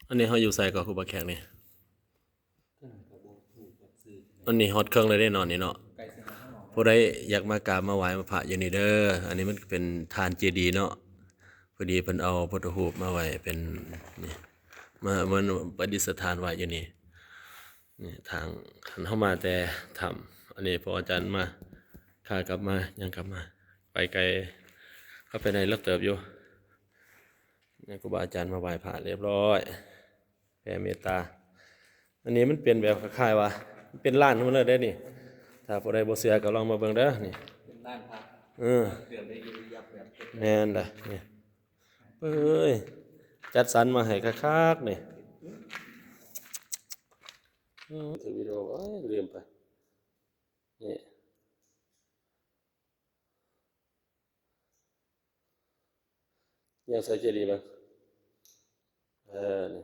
ອັນນີ້ເຮົາຢູ່ໃສກໍ ຄູບາແຂກນີ້? ອັນນີ້ຮອດເຄິ່ງແລ້ວເດ້ເນາະນີ້ເນາະ. ຜູ້ໃດຢາກມາກາບມາໄຫວ້ພະຢູ່ນີ້ເດີ. ອັນນີ້ມັນເປັນຖານເຈດີເນາະ. ພໍດີເພິ່ນເອົາພຸດທະຮູບມາໄວ້ເປັນນີ້ ມາ ມາປະດິດສະຖານໄວ້ຢູ່ນີ້. ນີ້ທາງ ຄັນເຮົາມາແຕ່ຖ້ຳ ອັນນີ້ພວກອາຈານມາ ຂາກັບມາ ຍ່າງກັບມາ ໄປໄກ ເຂົ້າໄປໃນເລິກເຕີບຢູ່. ນີ້ ຄູບາອາຈານມາໄຫວ້ພະຮຽບຮ້ອຍ ແຜ່ເມດຕາ. ອັນນີ້ມັນເປັນແບບຄ້າຍໆວ່າ ມັນເປັນລ້ານໝົດເລີຍເດ້ນີ້. ຖ້າຜູ້ໃດບໍ່ເຊື່ອກໍລອງມາເບິ່ງເດີນີ້. ເປັນລ້ານພະ ເອີ ເດີມໄດ້ຢູ່ຍັບແບບ ແມ່ນລະນີ້. ເອີຍ ຈັດສັນມາໃຫ້ຄັກໆນີ້. ເອີ ຖືວິດີໂອ ໂອ້ຍ ລືມໄປນີ້. ຍັງໃສ່ເຈດີເບິ່ງ ເອີ ນີ້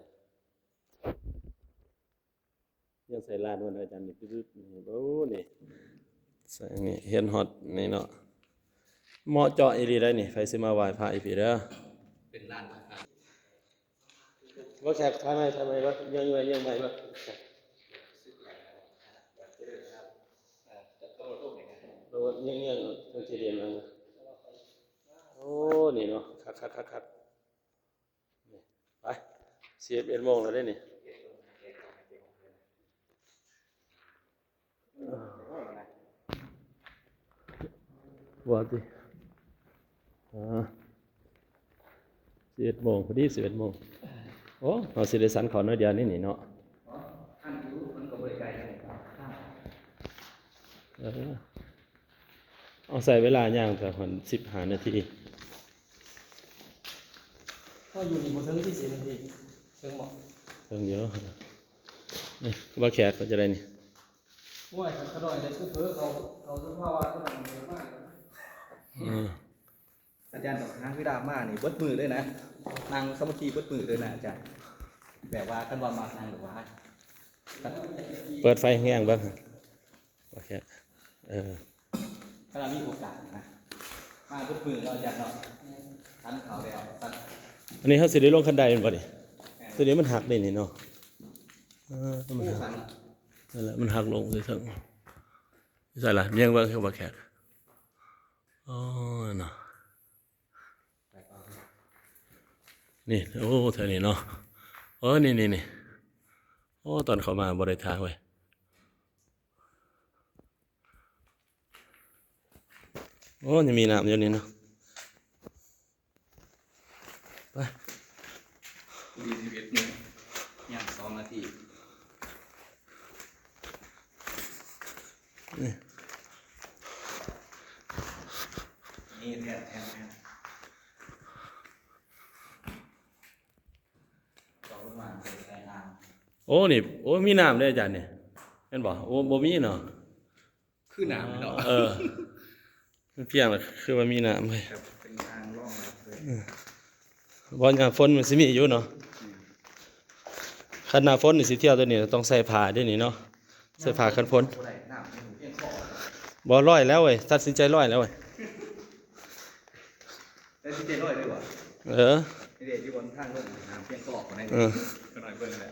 ຍັງໃສ່ລາດມັນ ອາຈານນີ້ ປຶບໆ ນີ້ ໂອ້ ນີ້ ໃສ່ນີ້ ເຫັນຮອດນີ້ເນາະ. ເໝາະເຈາະອີ່ຫຼີໄດ໋ນີ້ ໃຜຊິມາໄຫວ້ພະອີ່ພີເດີ. ເປັນລ້ານພະ ບໍ່ແຂກ ຖ່າຍໃໝ່ ຖ່າຍໃໝ່ເບິ່ງ ເລື່ອງໃໝ່ ເລື່ອງໃໝ່ເບິ່ງ. ໂອ້ ນີ້ເນາະ ຄັກໆໆໆ ນີ້ ໄປ ສິບເອັດໂມງແລ້ວເດ້ນີ້. ບໍ່ຕິ ອ່າ ສິບເອັດໂມງ ພໍດີສິບເອັດໂມງ. ໂອ້ ເຮົາຊິໄດ້ສັນເຂົ້າໜ້ອຍດຽວນີ້ນີ້ເນາະ. ເອີ ເອົາໃຊ້ເວລາຍ່າງປະມານສິບຫ້ານາທີ. ເຮົາຢູ່ນີ້ບໍ່ເຖິງສີ່ສິບນາທີ ເຖິງບໍ່? ເຖິງຢູ່. ນີ້ ບໍ່ແຂກເຂົາຈະໄດ້ນີ້. ໂອ້ຍ ຄັນຂະນ້ອຍໄດ້ຄືເຜີເຂົາ ເຂົາສະພາວະຂະນ້ອຍເດີມາ. ເອີ ອາຈານຕ້ອງຫາເວລາມານີ້ເບິດມື້ເລີຍນະ ນັ່ງສະມາທິເບິດມື້ເລີຍນະອາຈານ. ແບບວ່າຄັນວ່າມັກນັ່ງ ຫຼືວ່າ ເປີດໄຟແຮງເບິ່ງ ໂອເຄ ເອີ ຖ້າມີໂອກາດນະ ມາເບິດມື້ເນາະອາຈານເນາະ. ສັນເຂົ້າແລ້ວ ສັນ ອັນນີ້ເຮົາຊິໄດ້ລົງຄັນໄດແມ່ນບໍ່ນີ້? ແມ່ນ ຕົວນີ້ມັນຫັກເດ້ນີ້ເນາະ. ເອີ ມັນຫັກ ໂອ້ ສັນ ນັ້ນແຫຼະ ມັນຫັກລົງເທິງ. ໃສລະ ມຽງເບິ່ງຄືບໍ່ແຂກ. ອໍ ເນາະ ນີ້ ໂອ້ ແຖວນີ້ເນາະ. ເອີ ນີ້ໆໆ ໂອ້ ຕອນເຂົ້າມາບໍ່ໄດ້ຖ່າຍເວີຍ. ໂອ້ ຍັງມີນ້ຳຢູ່ນີ້ເນາະ. ໄປ ພໍດີສິບເອັດໂມງ ຍັງສອງນາທີ. ນີ້ ນີ້ແທ້ໆ ຕອນລົງມາໃສ່ນ້ຳ. ໂອ້ ນີ້ ໂອ້ ມີນ້ຳເດ້ອາຈານນີ້ ແມ່ນບໍ່? ໂອ້ ບໍ່ມີເນາະ. ຄືນ້ຳເນາະ ເອີ ມັນພຽງລະ ຄືວ່າມີນ້ຳເລີຍ ແບບເປັນອ່າງຮອງຮັບເລີຍ. ເອີ ບໍ່ ຍາມຝົນມັນຊິມີຢູ່ເນາະ. ອືມ ຄັນໜ້າຝົນນີ້ຊິທ່ຽວໂຕນີ້ ຕ້ອງໃສ່ຜ້າເດ້ນີ້ເນາະ ໃສ່ຜ້າກັນຝົນ. ບໍ່ໄດ້ ນ້ຳຍັງພຽງຄໍ. ບໍ່ ລອຍແລ້ວເວີຍ ຕັດສິນໃຈລອຍແລ້ວເວີຍ. ແຕ່ຊິເຈັດຮ້ອຍເລີຍບໍ່? ເອີ ນີ້ເດ້ ຢູ່ບົນທາງລົງ ຫາພຽງກໍອອກໄດ້. ເອີ ຂະນ້ອຍເບິ່ງແຫຼະ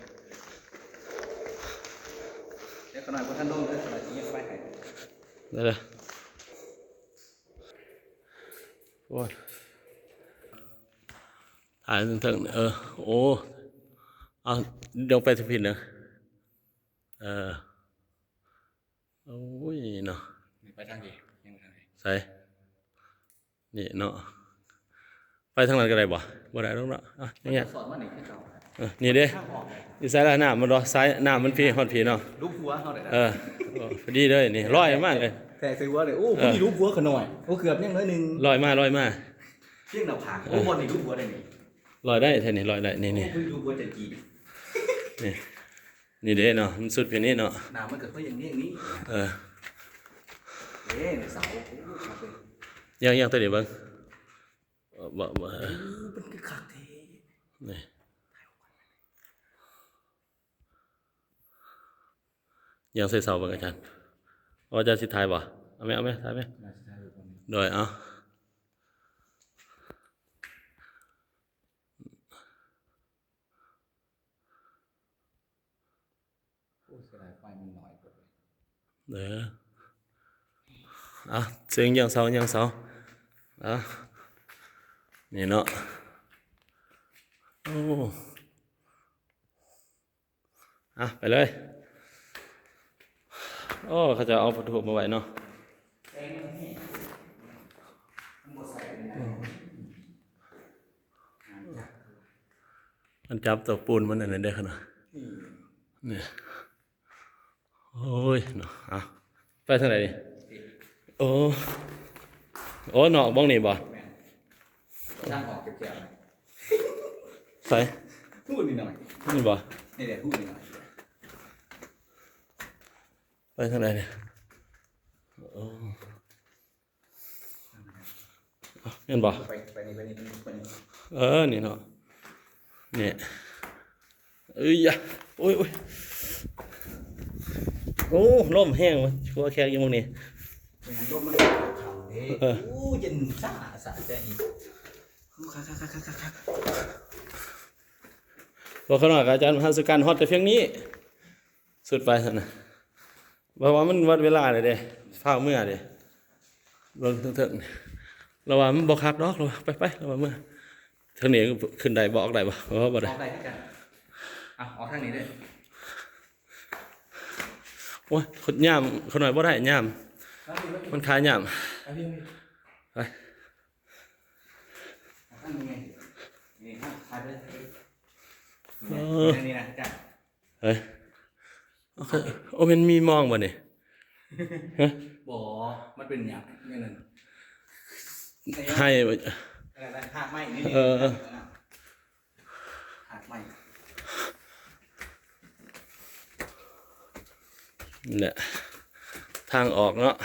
ແຕ່ຂະນ້ອຍບໍ່ທັນລົງເດີ ຂະນ້ອຍຊິຍັງໄປໃຫ້. ເດີ ໂອ້ຍ ຖ່າຍເທິງ ເອີ ໂອ້ ເອົາ ລົງໄປທາງພີ້ເດີ. ເອີ ໂອ້ຍເນາະ ໄປທາງພີ້ ຍັງໄປທາງພີ້ ໃສ ນີ້ເນາະ ໄປທາງນັ້ນກໍໄດ້ບໍ່? ບໍ່ໄດ້ດອກເນາະ. ອ່ະ ນີ້ ສອນມານີ້ຄືເກົ່າ ເອີ ນີ້ເດ້ ຢູ່ໃສລະ ນ້ຳມັນບໍ່ ສາຍນ້ຳມັນພີ້ ຮອດພີ້ເນາະ. ລູບຫົວເຮົາໄດ້ ເອີ ພໍດີເລີຍນີ້ ລອຍມາເລີຍ ແທກໃສ່ຫົວເລີຍ. ໂອ້ ເອີ ຜູ້ນີ້ລູບຫົວຂະນ້ອຍ ໂອ້ ເກືອບຍັງໜ້ອຍໜຶ່ງ ລອຍມາ ລອຍມາ ພຽງໜ້າຜາກ. ເອີ ໂອ້ ບ່ອນນີ້ລູບຫົວໄດ້ນີ້ ລອຍໄດ້ແທ້ນີ້ ລອຍໄດ້ ນີ້ໆ ໂອ້ ຜູ້ນີ້ລູບຫົວຈະຈີ້ ນີ້ ນີ້ເດ້ເນາະ ມັນສຸດຢູ່ນີ້ເນາະ ນ້ຳມັນກໍເຄີຍຢ່າງນີ້ນີ້. ເອີ ເດ້ໃນເສົາ ໂອ້ ຄັກເລີຍ ຍັງ ຍັງຕົວນີ້ເບິ່ງ ເອີ ບໍ່ ບໍ່ ເອີ ໂອ້ ມັນຄືຄັກແທ້ ນີ້ ຍັງໃສ່ເສົາເບິ່ງອາຈານ. ອາຈານຊິຖ່າຍບໍ່? ເອົາແມ ເອົາແມ ຖ່າຍແມ ໂດຍ ເອົາ. ໄຟມັນນ້ອຍເກີນໄປ. ເອີ ອ່ະ ເຊິ່ງຢ່າງເຊົາ ຢ່າງເຊົາ ອ່ະ ນີ້ເນາະ ໂອ້ ອ່ະ ໄປເລີຍ ໂອ້ ເຂົາເຈົ້າເອົາປະຕູມາໄວ້ເນາະ ມັນຈັບຕົວປູນມັນອັນນັ້ນເດ້ຂະໜາດ ນີ້. ໂອ້ຍເນາະ ເອົາ ໄປທາງໃດນີ້? ໂອ້ ໂອ້ ນອກບ່ອນນີ້ບໍ່? ແມ່ນ ທາງອອກແຄບໆ ໃສ? ຮູນີ້ໜ້ອຍ ນີ້ບໍ່? ນີ້ແຫຼະ ຮູນີ້ໜ້ອຍ ໄປທາງໃດນີ້? ໂອ້ ແມ່ນບໍ່? ໄປ ໄປນີ້ ໄປນີ້ ໄປນີ້ ໄປນີ້ ເອີ ນີ້ເນາະ ນີ້ ເອີຍ ໂອ້ຍ ໂອ້ຍ ໂອ້ ລົມແຮງວ່າ ຂົວແຂກຢູ່ໝ່ອງນີ້ ແມ່ນ ລົມມັນເຂົ້າເດ້ ເອີ ໂອ້ ເຢັນຊາ ສະໃຈ ໂອ້ ຄັກໆໆໆ ບໍ່ ຂະນ້ອຍກັບອາຈານມະຫາສຸກັນຮອດແຕ່ພຽງນີ້ ສຸດໄປຊັ້ນນະ ເພາະວ່າມັນໝົດເວລາແລ້ວເດ້ ຟ້າວເມືອເດ້ ເບິ່ງເທິງໆ ລາວວ່າມັນບໍ່ຄັກດອກ ລາວວ່າ ໄປໆ ລາວວ່າເມືອ ທາງນີ້ຂຶ້ນໄດ້ບໍ່ ອອກໄດ້ບໍ່? ເອີ ບໍ່ໄດ້ ອອກໄດ້ຄືກັນ ອ່ະ ອອກທາງນີ້ເດີ ໂອ້ຍ ຍາມ ຂະນ້ອຍບໍ່ໄດ້ ຍາມ ມັນຄາຍາມ ໄປ ນີ້ນະ ຄາຍໄປ ເອີ ນີ້ນະ ເອີ ໂອ້ ແມ່ນມີມອງບໍ່ນີ້? ຮະ? ບໍ່ ມັນເປັນຫຍັງແນວນັ້ນ? ໃຫ້ ຮາກໄມ້ນີ້ ເອີ ຮາກໄມ້ ນີ້ແຫຼະ ທາງອອກເນາະ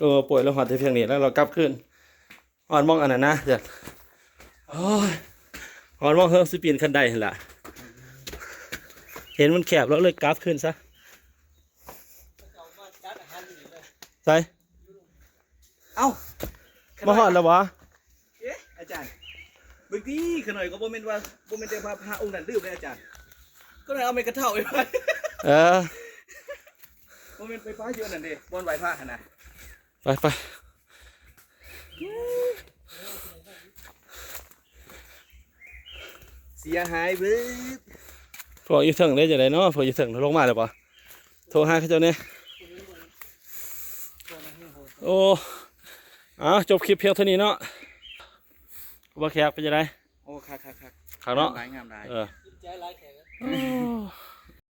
ກໍປ່ວຍແລ້ວ ຮອດແຕ່ພຽງນີ້ ແລ້ວລາວກັບຄືນ. ຮອດໝ່ອງອັນນັ້ນນະ ໂອ້ຍ ຮອດໝ່ອງເຮີຊິປີນຂັ້ນໄດຫັ້ນລະ ເຫັນມັນແຄບ ລາວເລີຍກັບຄືນຊະ ໃສ ເອົ້າ ມາຮອດແລ້ວຫວາ? ເອະ ອາຈານ ເບິ່ງຕິ ຂະນ້ອຍກໍບໍ່ແມ່ນວ່າ ບໍ່ແມ່ນແຕ່ວ່າພະອົງນັ້ນລືມເດ້ອາຈານ ຂະນ້ອຍເອົາໄມ້ກະເທົ້າໄປໄວ້ ເອີ ບໍ່ແມ່ນໄປປະຢູ່ອັນນັ້ນເດ້ ບ່ອນໄຫວ້ພະຫັ້ນນະ ໄປ ໄປ ເສຍຫາຍເບິດ ພວກຢູ່ເທິງເດ້ ຈັ່ງໃດເນາະ ພວກຢູ່ເທິງລົງມາແລ້ວບໍ່? ໂທຫາເຂົາເຈົ້າແດ່ ໂອ້ ເອົາ ຈົບຄລິບພຽງເທົ່ານີ້ເນາະ ບໍ່ແຂກເປັນຈັ່ງໃດ? ໂອ້ ຄັກໆໆ ຄັກເນາະ ງາມຫຼາຍ ງາມຫຼາຍ ເອີ ໃຈຫຼາຍແຂກ ໂອ້